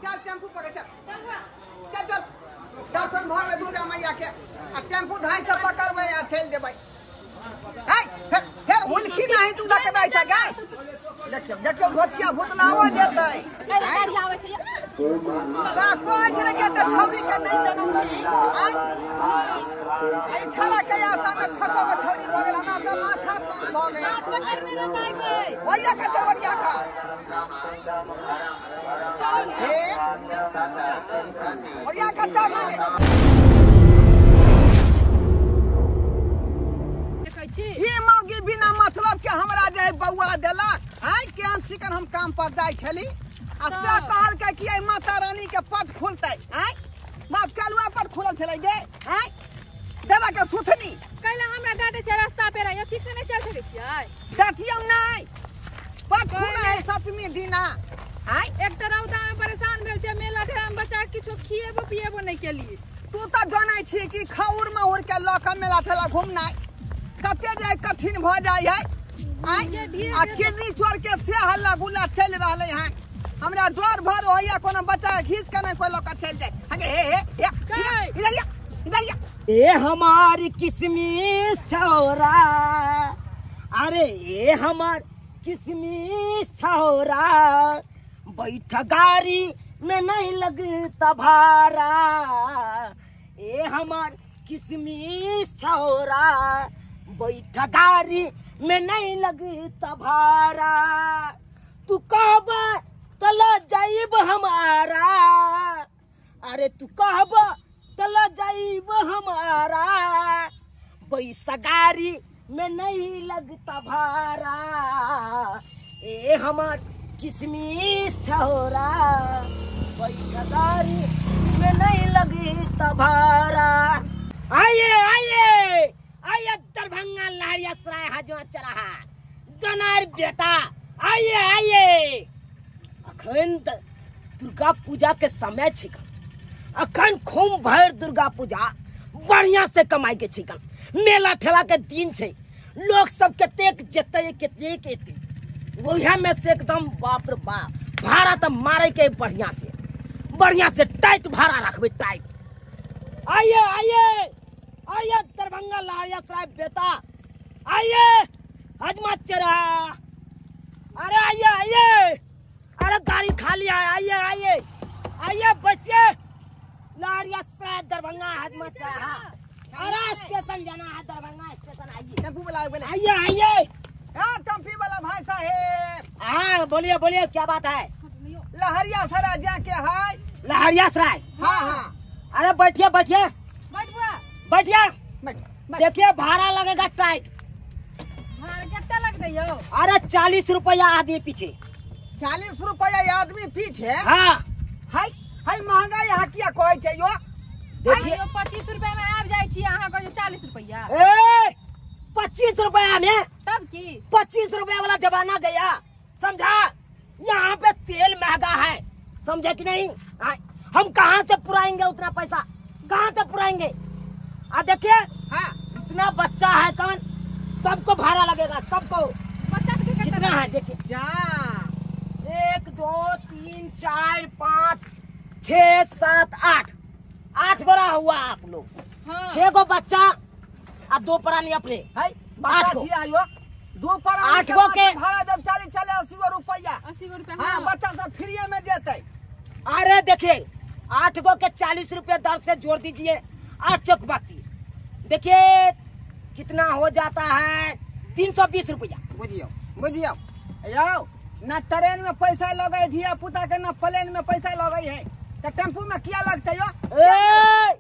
चल टेम्पू पकड़ चल चल चल दर्शन भ गेलै दुर्गा मैया के आ टेम्पू धाइ से पकड़बै आ चलि देबै। है फेर फेर हुलखी नहीं तू लके दै छै गाय। देखियो देखियो घोचिया भुतलावा जेतै। गाड़ी आबै छै बा कहै छलै के त छौरी के नहीं देनौ की आय एहि छड़ा के आशा में छठो गो छौरी भ गेल। हमरा त माथा कम भ गेल। हाथ पकड़ने रहता गए भैया के देवरिया का चलो ने हे भैया के चढ़ गे। देखै छी ई मौगी बिना मतलब के हमरा जे बौआ देलक। आय केहन चिकन हम काम पर जाइ छली आ से कहलकै कि एहि माता रानी के पट खुलतै। आय बाप कलुआ पट खुलल छलै गे। आय दादा के सुथनी कैला हमरा डांटे छै रास्ता पे रहियो ठीक से नहीं चल सकै छियै। डांटियौ नै पट खुलै है सप्तमी दिना। आय एक त रौदा में परेशान भेल छै मेला ठेला में बच्चा किछो खिएबो पिएबो नहीं केलिए। तू त जानै छी कि खौर महुर के लऽ के मेला ठेला घुमनाइ कते जे कठिन भ जाइ है। आय आ किडनी चोर के से हल्ला गुल्ला चलि रहलै हन। हमरा डर भर होइया कोनो बच्चा के घीच के नै कोइ लऽ के चलि जाय। हगे हे हे इधर या इधर या। ए हमारी किशमिश छौरा, अरे ए हमार किशमिश छौरा, बैठ गाड़ी में नहीं लगता भाड़ा। ए हमार किशमिश छौरा, बैठ गाड़ी में नहीं लगता भाड़ा। तू कहबा तला जाइब हमारा, अरे तू कहबा तला जाइब हमारा, बैसा गाड़ी में नहीं लगता भाड़ा। ए हमार किशमिश छौरा, बैठा गाड़ी में नहीं लगता भाड़ा। आइए आइए आइए दरभंगा लहरिया सराय हजमा चराहा दनार बेटा आइए आइए। अखन दुर्गा पूजा के समय छिकन, अखन खूब भर दुर्गा पूजा बढ़िया से कमाई के छिकन। मेला ठेला के दिन छै, लोग सब कतेक जेतै कतेक एतै, वह में से एकदम बाप रे बाप भाड़ा तो मारे के बढ़िया से टाइट भाड़ा रखबे टाइट। आइए आइए आइए दरभंगा लहरिया सराय बेटा आइए हजमा चरा, अरे आइए आइए, अरे गाड़ी खाली है आइए आइए आइए बचिए लहरिया सराय दरभंगा हजमा चरा। अरे स्टेशन जाना है दरभंगा स्टेशन आइए। टेम्पू वाला आइए आइए। हाँ टेम्पू वाला भाई साहेब। हाँ बोलिए बोलिए क्या बात है। लहरिया सराय जाके है। लहरिया सराय हाँ हाँ। अरे बैठिए बैठिए बैठिए। देखिए भाड़ा लगेगा टाइट। भाड़ा कितना लगतै यौ? अरे 40 रुपया आदमी पीछे। 40 रुपया आदमी पीछे? हाँ। हाय हाय महंगा यहाँ किया कहै छै यो? देखिए 25 रुपया में आबि जाइ छी अहाँ कहै 40 रुपया। ए 25 रुपया में तब की 25 रुपया वाला जमाना गया समझा। यहाँ पे तेल महंगा है समझे कि नहीं। हम कहाँ से पुराएंगे उतना पैसा, कहाँ से पुराएंगे। आ देखिए हाँ इतना बच्चा है कौन, सबको भाड़ा लगेगा सबको। बच्चा कितना है देखिए जा 1 2 3 4 5 6 7 8 8 गोरा हुआ आप लोग। हाँ। 6 गो बच्चा और 2 प्राणी अपने है। 8 गो 2 प्राणी 8 गो के भाड़ा जब 40 40 80 रुपया 80 रुपया। हाँ बच्चा सब फ्री में देते। अरे देखिए 8 गो के 40 रुपया दर से जोड़ दीजिए 8 चौक 32, देखिए कितना हो जाता है 320 रुपया। बुझियो बुझियो यो ना ट्रेन में पैसा लगे धिया पुता के ना प्लेन में पैसा लगे है तो टेम्पू में क्या लगता है? ए,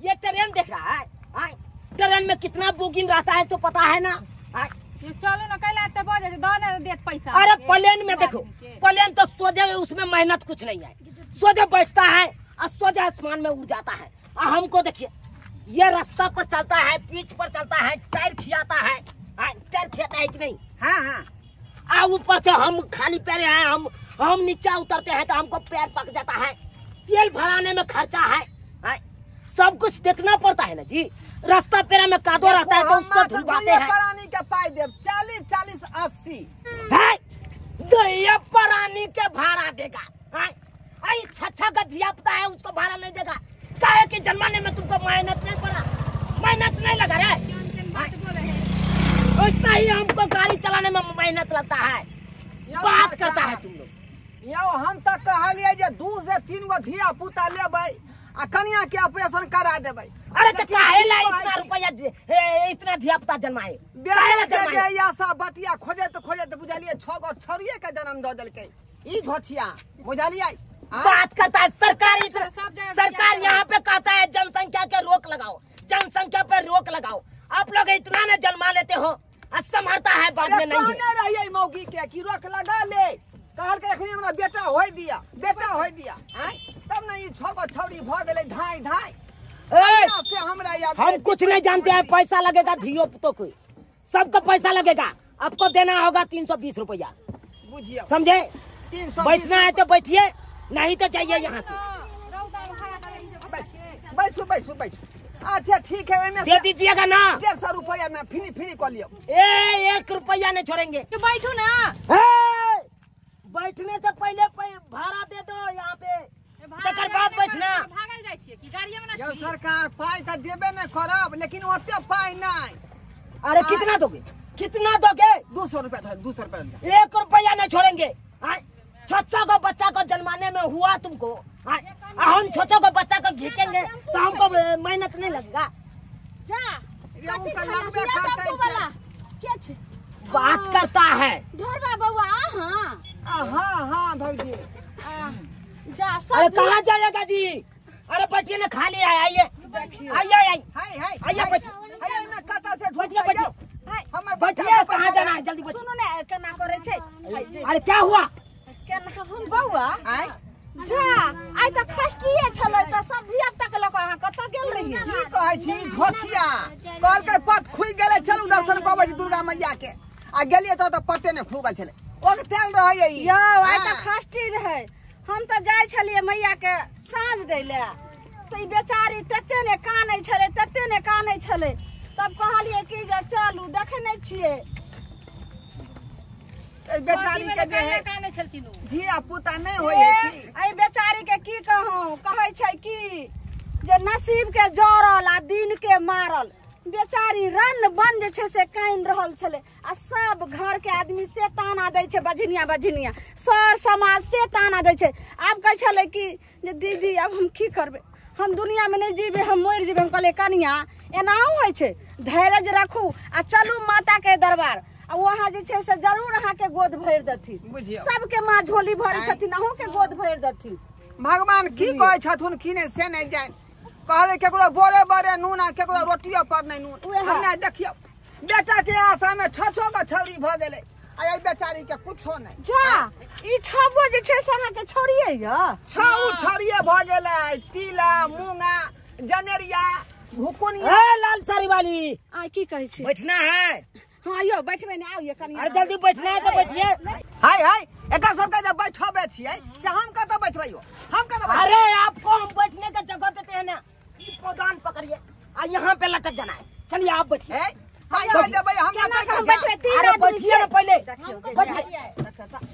ये ट्रेन देख रहा है ट्रेन में कितना बुकिंग रहता है तो पता है ना। ये चलो ना कैला ते बजे दो देत पैसा। अरे प्लेन में देखो प्लेन तो सोझे उसमें मेहनत कुछ नहीं है, सोझे बैठता है और सोझे आसमान में उड़ जाता है। और हमको देखिए ये रास्ता पर चलता है, पीछ पर चलता है, टायर खियाता है, टायर खियाता है कि नहीं? हाँ हाँ। आ ऊपर से हम खाली पैर हैं, हम नीचा उतरते हैं तो हमको पैर पक जाता है, तेल भराने में खर्चा है, सब कुछ देखना पड़ता है ना जी। रास्ता पेरा में कादो रहता है तो उसको धुलवाते हैं। परानी के पाई देव 40 40 80 है, दया परानी के भाड़ा देगा। आई छछा का धिया पुता है उसको भाड़ा नहीं देगा। काहे कि जन्माने में तुमको मेहनत नहीं पड़ा, मेहनत नहीं लगा रहा है। वैसा ही हमको गाड़ी चलाने में मेहनत लगता है। बात करता है तुम लोग। यो हम तक कहलिए जे 2 से 3 गो धिया पुता लेबै आ कनिया के ऑपरेशन करा देबै। अरे तो काहे ला इतना रुपया इतना धिया पुता जन्माए? काहे ला आशा बटिया खोजत खोजत बुझलिए 6 गो छौरिये के जन्म द देलकै ई झोछिया, बुझलिए। बात करता है सरकारी, सरकार यहाँ पे कहता है जनसंख्या के रोक लगाओ, जनसंख्या पे रोक लगाओ। आप लोग इतना न जन्मा लेते हो, संभरता है बाद में नहीं। रहिए मौगी के कि रोक लगा ले, कहलकै एखनी हमरा बेटा होय दिया, बेटा होय दिया, आय तब न ई 6 गो छौरी भ गेलै धाई धाई। से हमरा याद हम कुछ नहीं जानते हैं। पैसा लगेगा धियो पुतो को, सबको पैसा लगेगा। आपको देना होगा 320 रुपया, बुझिए समझे? 320 बैठना है तो बैठिए, नहीं तो जाइए यहाँ से। बैठू बैठू बैठू। अच्छा ठीक है, दे दीजिएगा ना 150 रुपया में फ्री फ्री कर लियो। ए 1 रुपया नहीं छोड़ेंगे। तो बैठू ना। बैठने से पहले भाड़ा दे दो यहाँ पे, तकर बाद बैठना। भागल जाय छियै कि गाड़िए में ना छी? सरकार पाई त देबे नहीं करब, लेकिन ओते पाई नहीं। अरे कितना दोगे, कितना दोगे? 200 रुपया, 200 रुपया। 1 रुपया नहीं छोड़ेंगे। 6 गो बच्चा को जन्माने में हुआ तुमको, हम 6 गो बच्चा को खींचेंगे तो हमको मेहनत नहीं लगेगा। जा बात करता है ढोरबा बउआ। हाँ हाँ हाँ भौजी जा। अरे कहाँ जाएगा जी? अरे बैठिए ना, खाली है, आइए आइए आइए आइए बैठिए। बैठिए, कहाँ जाना है जल्दी? सुनू ने केना करे छै। अरे क्या हुआ? केना हम बउआ जा आइ त खस्टिए छलै त सब धिया पुता के लऽ कऽ अहाँ कतऽ गेल रहियै? की कहै छी झोछिया, कहलकै पट खुलि गेलै, चलू दर्शन करबै छी दुर्गा मैया के। आ गेलियै तऽ पते नहि खुगल छलै, ओगतेल रहै ई। यौ आइ तऽ खस्टी रहै, हम तऽ जाइ छलियै मैया के साँझ दै लए, तऽ ई बेचारी तते ने कानै छलै, तते ने कानै छलै, तब कहलियै कि जे चलू देखै नहि छियै बेचारी के जे है कानै छलखिन उ धिया पुता नहीं होय है की। एहि बेचारी के की कहूं, कहै छै कि जे नसीब के जरल आ दिन के मारल। बेचारी रन बन जे छै से कानि रहल छलै, आ सब घर के आदमी से ताना दै छै, बझनिया बझनिया सर समाज से ताना दै छै। आब कहै छलै कि जे दीदी आब हम की करबै, हम दुनिया में नहीं जीबै, हम मरि जेबै। हम कहलियै कनिया एनाहु होइ छै, धैर्य रखू आ चलू माता के दरबार, आ वहाँ जे छै से जरूर अहाँ के गोद भरि देथिन। सबके माँ झोली भरै छथिन, अहूँ के गोद भरि देथिन। भगवान की कहै छथुन की नहि से नहि जानि। कहले केकरो बोरे बोरे नून आ केकरो रोटियो पर नहि नून। हमरा देखियौ बेटा के आशा में 6 गो छौरी भ गेलै, आ एहि बेचारी के कुछो नहि। जा ई 6 गो जे छै से अहाँ के छौरिये य? 6 छौरिये भ गेलै, तिला मूंगा जनेरिया भुकुनिया। ए लाल साड़ी वाली आ की कहै छी? बैठना है? हाँ यो बैठबे ने, आउ ये कनिया। अरे जल्दी बैठना है तो बैठिए। हाय हाय एकर सबके जब बैठबे छियै से हम कतऽ बैठबैयो, हम कतऽ बैठबै? अरे आपको हम बैठने का जगह देते हैं ना, ई पौधान पकड़िए आ यहाँ पे लटक जाना है। चलिए आप बैठिए। पाई देबै हम ना बैठबै, तीन अरे बैठिए ना पहले, बैठिए।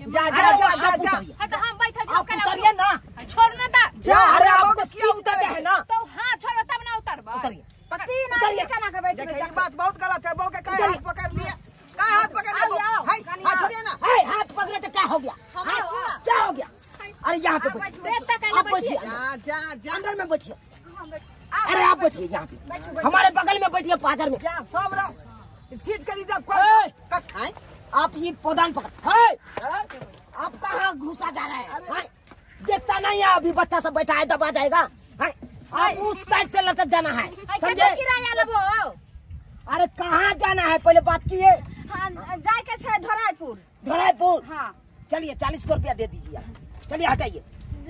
जा जा जा जा जा। हां तो हम बैठल छी, उतरिए ना। छोड़ ना ता। जा अरे आपको किया उतरे है ना? तो हां छोड़ो तब ना उतरबै। उतरिए। तीन आदमी केना के बैठबै? देखिए ई बात बहुत गलत है। बहू के काहे हाथ पकड़ लिए, काहे हाथ पकड़ लिए? हाय हाथ छोड़िए ना। हाय हाथ पकड़े तो क्या हो गया? हाथ क्या हो गया? अरे यहाँ पे बैठिए, आप बैठिए, जा जा जा अंदर में बैठिए। अरे आप बैठिए यहाँ पे, हमारे बगल में बैठिए, पाजर में। क्या सब सीट के रिजर्व कर। आप ये पौधान पकड़, आप कहाँ घुसा जा रहा है? देखता नहीं है अभी बच्चा सब बैठा है, दबा जाएगा। आप उस साइड से लटक जाना है, समझे? किराया लेबो। अरे कहाँ जाना है पहले बात किए। हाँ जाए के छै ढोराईपुर। ढोराईपुर? हाँ चलिए 40 रुपया दे दीजिए। चलिए हटाइए।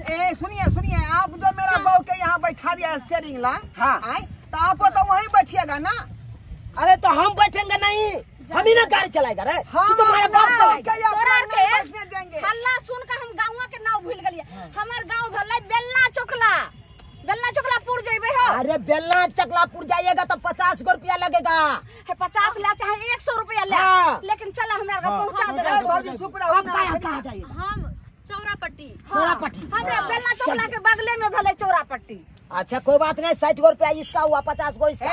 ए सुनिए सुनिए, आप जो मेरा बहू के यहाँ बैठा दिया स्टेरिंग ला, हाँ आए तो आप तो वहीं बैठिएगा ना? अरे तो हम बैठेंगे नहीं, हम ही ना गाड़ी चलाएगा रे। हाँ, तुम्हारे बाप चलाएगा। तोरा के बैठने देंगे। हल्ला सुन के हम गांव के नाव भूल गेलिए। हमर गांव भेलै बेलना चोकला, बेलना चकलापुर जेबे हो। अरे बेलना चकलापुर जाइएगा तो 50 रुपया लगेगा। है 50 ले चाहे 100 रुपया ले, हाँ। लेकिन चला हमरा के पहुंचा देबे। भौजी चुप रहो। आप कहां जाइए? हम चौरा चौरापट्टी। चौरापट्टी हमरा बेलना चौकला के बगले में भेलै चौरापट्टी। अच्छा कोई बात नहीं, 60 गो रुपया इसका हुआ, 50 गो इसका।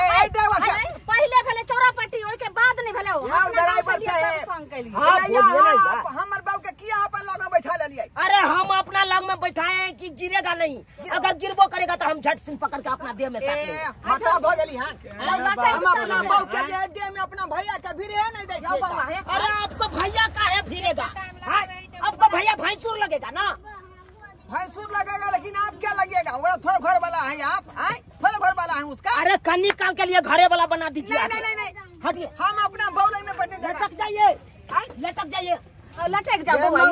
पहले भेलै चौरापट्टी, ओइ के बाद नहीं भेलै। ड्राइवर साहब हमर बाबू के किया अपन लग में बैठा लेलियै? अरे हम अपना लग में बैठाए हैं कि गिरेगा नहीं, अगर गिरबो करेगा तो हम झट सिंह पकड़ के अपना देह में साट लेंगे। माता भ गेली हां, हम अपना बाबू के जे देह में अपना भैया के भिरे नहीं दै छियै। अरे आपको भैया काहे भिरेगा? आपको भैया भैंसुर लगेगा ना? भैंसुर लगेगा, लेकिन आप क्या लगेगा? वो थोड़ा घर वाला है आप, आए थोड़ा घर वाला है उसका। अरे कन्नी काल के लिए घरे वाला बना दीजिए। नहीं नहीं नहीं, हटिए, हम अपना बौले में बैठने देगा। लटक जाइए, लटक जाइए, लटक जाओ बौआ।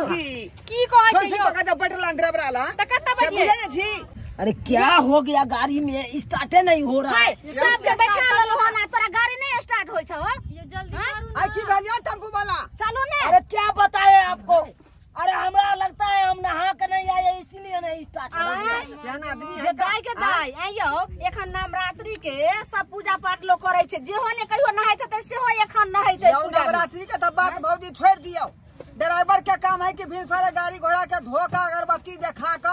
की कहै छै तो कत बैठल ड्राइवर आला त कत बैठिए छी? अरे क्या हो गया, गाड़ी में स्टार्टे नहीं हो रहा है। सबके बैठा लेलो हन, तोरा गाड़ी नहीं स्टार्ट होय छौ। ये जल्दी करू ना। आ की भेलिया टेम्पू वाला, चलू ने। अरे क्या बताए आपको, अरे हमरा लगता है हम नहा के नहीं आए इसीलिए नहीं स्टार्ट हो गया। केहन आदमी है दाई के दाई। आइयो एखन नवरात्रि के सब पूजा पाठ लोग करे छै, जेहो ने कहियो नहाइत हेतै सेहो एखन नहाइत है। नवरात्रि के तो बात भौजी छोड़ दियो, ड्राइवर के काम है कि फिर सारे गाड़ी घोड़ा के धोखा अगरबत्ती देखा के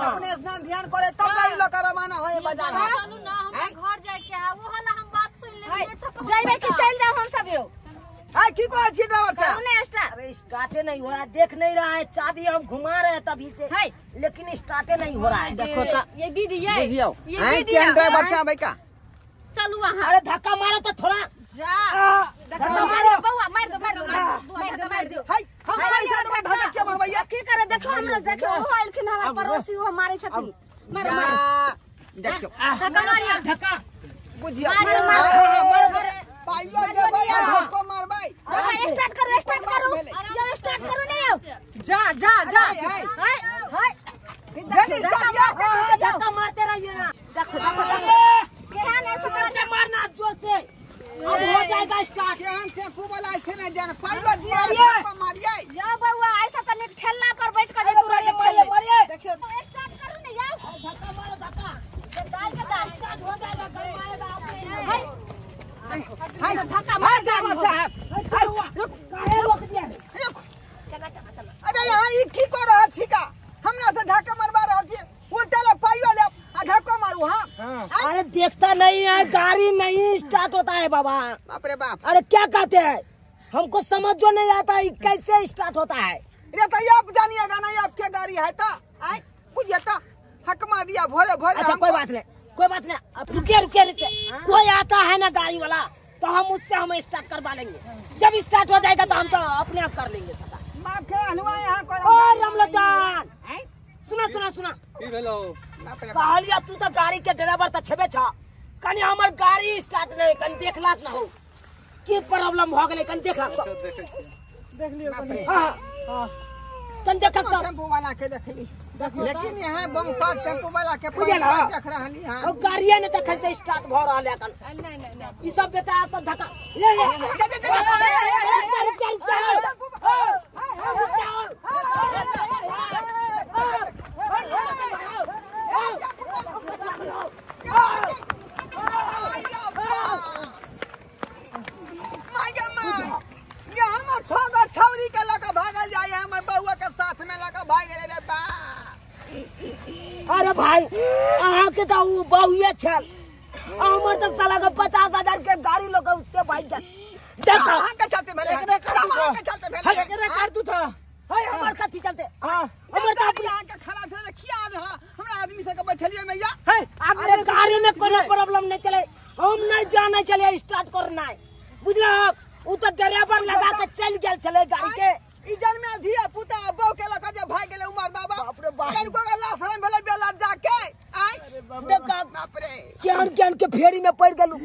अपने स्नान ध्यान करे तब गाड़ी लऽ के रवाना होए बाजार। चलू ना, हमरा घर जाय के है, वो हला हम बात सुन ले। जइबे कि चल जाओ हम सब यो? आ की कहै छी ड्राइवर साहब? ने स्टार्ट। अरे स्टार्टे नहीं हो रहा है, देख नहीं रहा है, चाबी हम घुमा रहे हैं तभी से, लेकिन स्टार्टे नहीं हो रहा है। देखो तो ये दीदी, ये ये ड्राइवर साहब का चलू वहां। अरे धक्का मारो तो थोड़ा, जा धक्का मारो बउआ, मार दो मार दो मार दो मार दो। हाय हम पैसा देबै, धक्का के मारबै? की करे देखो हमरा, देखो ओ आइलखिन हमर पड़ोसी, ओ मारे छथिन। मारो मारो देखियो धक्का मारियो, धक्का बुझियो मारो मारो पाइयो देबै आ धक्को मारबै। स्टार्ट करू, स्टार्ट करू यो, स्टार्ट करू ने यो। जा जा जा, हाय हाय धक्का मारते रहिए ना। देखो देखो देखो केहन है, जोर से मारना, जोर से, अब हो जाएगा स्टार्ट। केहन टेम्पू वाला ऐसे नहीं जाने, पाइयो दिया धक्का मारिए। यो बउआ ऐसा तनिक ठेला पर बैठ के देखो, मारिए मारिए मारिए। देखियो स्टार्ट करू ने यो, धक्का मारो धक्का, दाल के दाल स्टार्ट हो जाएगा, गरमाएगा आपने। हाय हाय धक्का मार ड्राइवर साहब, रुक, काहे रोक दिया? रुक, चला चला चला। अरे यहाँ ई की कर रहल छी का? हमरा से धक्का मरवा रहल छी, उल्टा ला पाइयो ले आ धक्का मारू। हां अरे देखता नहीं है, गाड़ी नहीं स्टार्ट होता है बाबा। बाप रे बाप, अरे क्या कहते हैं, हमको समझ जो नहीं आता है कैसे स्टार्ट होता है। रे तो आप जानिएगा ना, आपके गाड़ी है तो आए बुझिए तो हकमा दिया भोरे भोरे। अच्छा कोई बात नहीं, कोई बात नहीं, अब रुकिए रुकिए रुकिए, कोई आता है ना गाड़ी वाला तो हम उससे हम स्टार्ट करवा लेंगे। जब स्टार्ट हो जाएगा तो हम तो अपने आप कर लेंगे सब। रामलोचन सुना सुना सुना, कहलिया तू तो गाड़ी के ड्राइवर तो छेबे छा, कनी हमर गाड़ी स्टार्ट नहीं, कनी देखलाक ना हो की प्रॉब्लम हो गेलै, कनी देखलाक तो देख लियो कनी। हां हां कनी देखक तो टेम्पू वाला के देखली, लेकिन यहां बम पास टेम्पू वाला के बुझल देख रहली। हां और गाड़िया ने तखन से स्टार्ट भ रहल है कन। नहीं नहीं नहीं, ई सब बेटा सब धक्का ले ले जा जा जा चल चल छौरी के लका भागल जाय हमर बउआ के साथ में लका भाग गेलै रे बा। अरे भाई अहाँ के तो उ बहुए छल, हमर तो साला के 50,000 के गाड़ी लोग उससे भाग गेल। देखो अहाँ के चलते भेलै, अहाँ के चलते भेलै, एकरे कर तू था हाय हमर कथी चलते। हां हमर तो अपने अहाँ के खराब छलै किया हमरा आदमी सब के बैठलियै मैया। है अरे गाड़ी में कोनो प्रॉब्लम नहीं चले, हम नहीं जाने चले स्टार्ट करना है बुझला। उ तो ड्राइवर लगा के चल गेल छले गाड़ी के। इजन में धिया पुता बहू के लका जे भाग गेलै उमर बाबा। बाप रे बाप, कनको गला शरम भेलै बेला जाके आय देख बाप रे केहन केहन के फेरी में पड़ गेलु।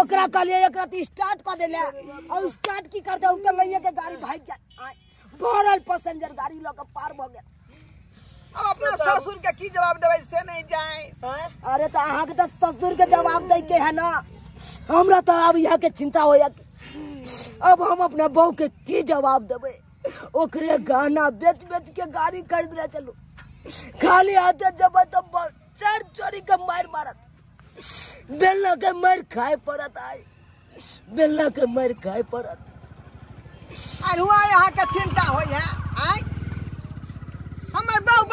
ओकरा कहलिए एकरा त स्टार्ट क देले और स्टार्ट की कर दे, उ त लइए के गाड़ी भाग गेल। आय भरल पैसेंजर गाड़ी ल के पार भ गेल। अब अपना ससुर के की जवाब देबै से नहीं जाए। अरे त अहाँ के त ससुर के जवाब दै के है ना, हमरा त अब यहाँ के चिंता होया। अब हम अपना बहू के की जवाब देबै? ओकरे गहना बेच बेच के गाड़ी खरीदले चलू, खाली हाथे जब तो चार चोरी के मार मारत, बेलना के मार खाए पड़त, आय बेलना के मार खाए पड़त। अरुआ यहाँ के चिंता होय है आय हमर बहू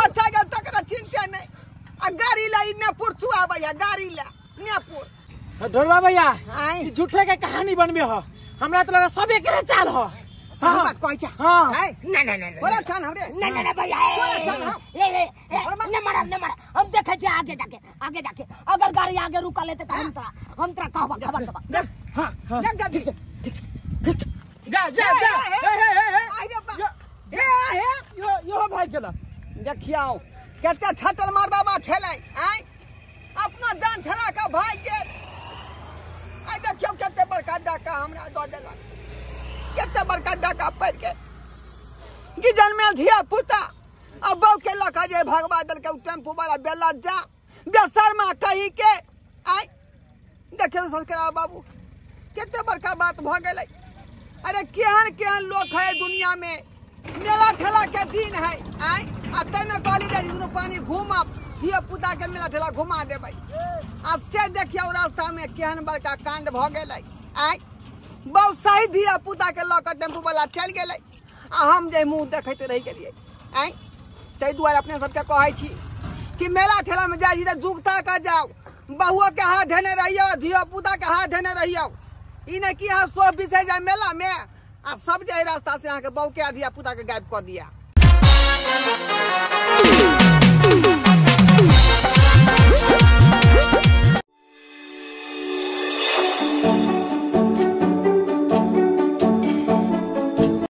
आ गाड़ी ला ई नेपुर छुआबै है गाड़ी ला नेपुर। ढोलवा भैया आय झूठे के कहानी बनबे हो, हमरा तो लगा सब एकरे चाल हो। सही बात कहै छ। हां ना ना ना बड़ा छान हमरे। ना ना ना भैया ए ए न मारा न मारा, हम देखै छी आगे जाके, आगे जाके अगर गाड़ी आगे रुका लेते त हम तोरा कहबा खबर देबा। हां हां जा ठीक ठीक ठीक जा जा जा ए ए ए आई रे बा ए ए यो यो भाई गेला। देखियौ कते छतल मर्दाबा छलै आय अपना जान छड़ा के भाग गेल। आइ देखियौ कते बड़का डाका हमरा दऽ देलक, कते बड़का डाका पड़ि गेल। गिजन में धिया पुता आ बहू के लऽ कऽ जे भगवा देलकै ओ टेम्पू वाला बेला जा बेशर्मा कही के। आय देखियौ संस्कार बाबू कते बड़का बात भऽ गेलै। अरे केहन केहन लोक है दुनिया में, मेला ठेला के दिन है आय आ तैमे कहली जे दुनू पानी घूमब, धिया पुता के मेला ठेला घुमा देबै। आ से देखियौ रास्ता में केहन बड़का कांड भऽ गेलै। आय बहुत सही धिया पुता के लऽ कऽ टेम्पू वाला चलि गेलै आ हम जे मुँह देखैत रहि गेलियै। आय ताहि दुआरे अपने सबके कहै छी कि मेला ठेला में जाइ छी तऽ जुगता कऽ जाउ, बहुओ के हाथ धेने रहियौ, धिया पुता के हाथ धेने रहियौ। ई नहि कि अहाँ सब बिसरि जाय मेला में आ सब जे रास्ता से अहाँके बहु के आ धिया पुता के गायब कऽ दिया।